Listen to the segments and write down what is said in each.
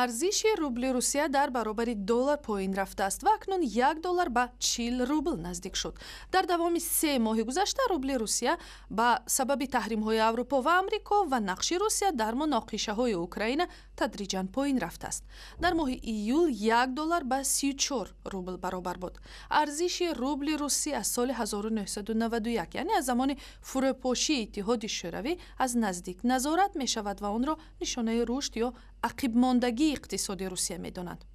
Арзиши рубли Русия дар баробари доллар поин рафтааст ва акнун 1 доллар ба 40 рубл наздик шуд. Дар давоми 3 моҳи гузашта рубли Русия ба сабаби таҳримҳои Аврупо ва Амрико ва нақши Русия дар муноқишаҳои Украина тадриҷан поин рафтааст. Дар моҳи июл 1 доллар ба 34 рубл баробар буд. Арзиши рубли русӣ аз соли 1991, яъне аз замони фурӯпошии Иттиҳоди Шӯравӣ, аз наздик назорат мешавад ва онро нишонаи рушд ё ақибмондагии иқтисоди Русия медонанд.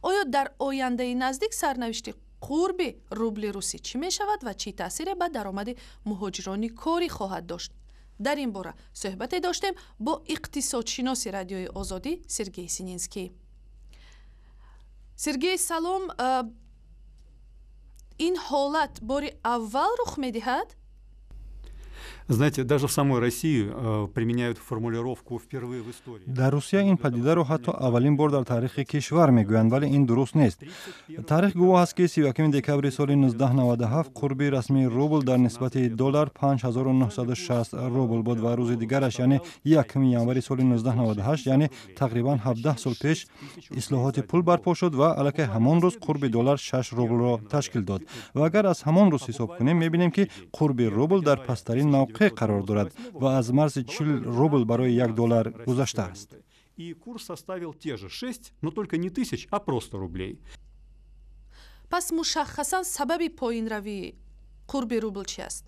Оё дар ояндаи наздик сарнавишти қурби рубли русӣ чӣ мешавад ва чӣ таъсире ба даромади муҳоҷирони корӣ хоҳад дошт? Дар ин бора суҳбате доштем бо иқтисодшиноси Радиои Озодӣ Сергей Сининский. Сергей, салом. Ин ҳолат бори аввал рух медиҳад? Знаете, даже в самой России применяют формулировку «впервые в истории». Дар Русия ин падидаро ҳатто аввалин бор дар таърихи кишвар мегӯянд, вале ин дуруст нест. Таърих гувоҳ аст, ки 31 декабри соли 1997 қурби расмии рубл дар нисбати доллар 5960 рубл буд ва рӯзи дигараш, яъне 1 январи соли 1998, яъне тақрибан 17 сол пеш, ислоҳоти пул барпо шуд ва аллакай ҳамон рӯз қурби доллар 6 рублро ташкил дод. Ва агар аз ҳамон рӯз ҳисоб кунем, мебинем, ки қурби рубл дар пасттарин мавқеъ қарор дорад ва аз марзи 40 рубл барои 1 доллар гузаштааст. И курс составил те же 6, но только не тысяч, а просто рублей. Пас мушаххасан сабаби поинравии қурби рубл чи аст?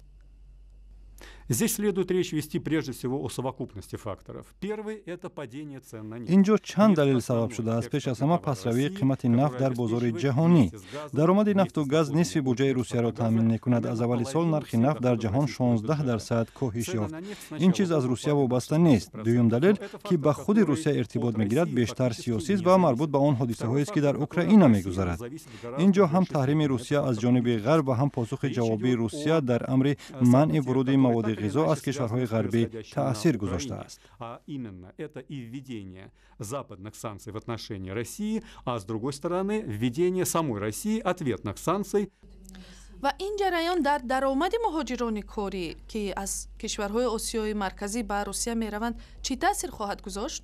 Здесь следует речь вести прежде всего о совокупности факторов. Первый – это падение цен на нефть. Ин ҷо чанд далел сабаб шудааст. Пеш аз ҳама, пастравии қимати нафт дар бозори ҷаҳонӣ. Даромади нафту газ нисфи буҷаи Русияро таъмин мекунад. Аз аввали сол нархи нафт дар ҷаҳон 16% коҳиш ёфт. Ин чиз аз Русия вобаста нест. Дуюм далел, ки ба худи Русия иртибот мегирад, бештар сиёсист ва марбут ба он ҳодисаҳоест, ки дар Украина мегузарад. Ин ҷо ҳам таҳрими Русия аз ҷониби Ғарб ва ҳам посухи ҷавобии Русия дар амри манъи вуруди маводи ғизо аз кишварҳои ғарбӣ таъсир гузоштааст. Именно это и введение западных санкций в отношении России, а с другой стороны, введение самой России ответных санкций. Ва ин ҷараён дар даромади муҳоҷирони корӣ, ки аз кишварҳои Осиёи Марказӣ ба Русия мераванд, чӣ таъсир хоҳад гузошт?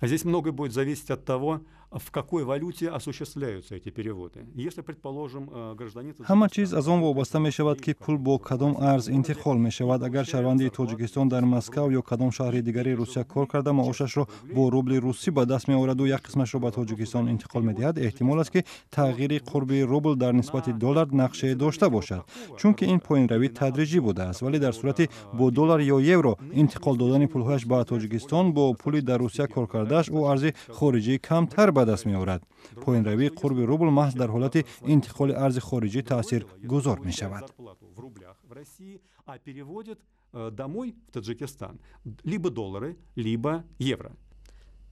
Здесь многое будет зависеть от того, в какой валюте осуществляются эти переводы. Если, предположим, гражданин Ҳама чиз аз он вобаста мешавад, ки пул бо кадом арз интиқол мешавад. Агар шаҳрванди Тоҷикистон дар Москав ё кадом шаҳри дигари Русия кор карда, маошашро бо рубли русӣ ба даст меораду як қисмашро ба Тоҷикистон интиқол медиҳад, эҳтимол аст, ки тағйири қурби рубл дар нисбати доллар нақше дошта бошад, чунки ин поинравӣ тадриҷӣ будааст. Вале дар сурати бо доллар ё евро интиқол додани пулҳояш ба Тоҷикистон, бо пули дар Русия кор кардааш ӯ арзи хориҷии камтар ба даст меорад. Поинравии қурби рубл маҳз дар ҳолати интиқоли арзи хориҷӣ таъсиргузор мешавад. Домой в Таджикистан либо доллары, либо евро.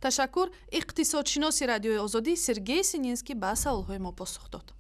Ташаккур. Иқтисодшиноси Радиои Озодӣ Сергей Сининский ба саволҳои мо посух дод.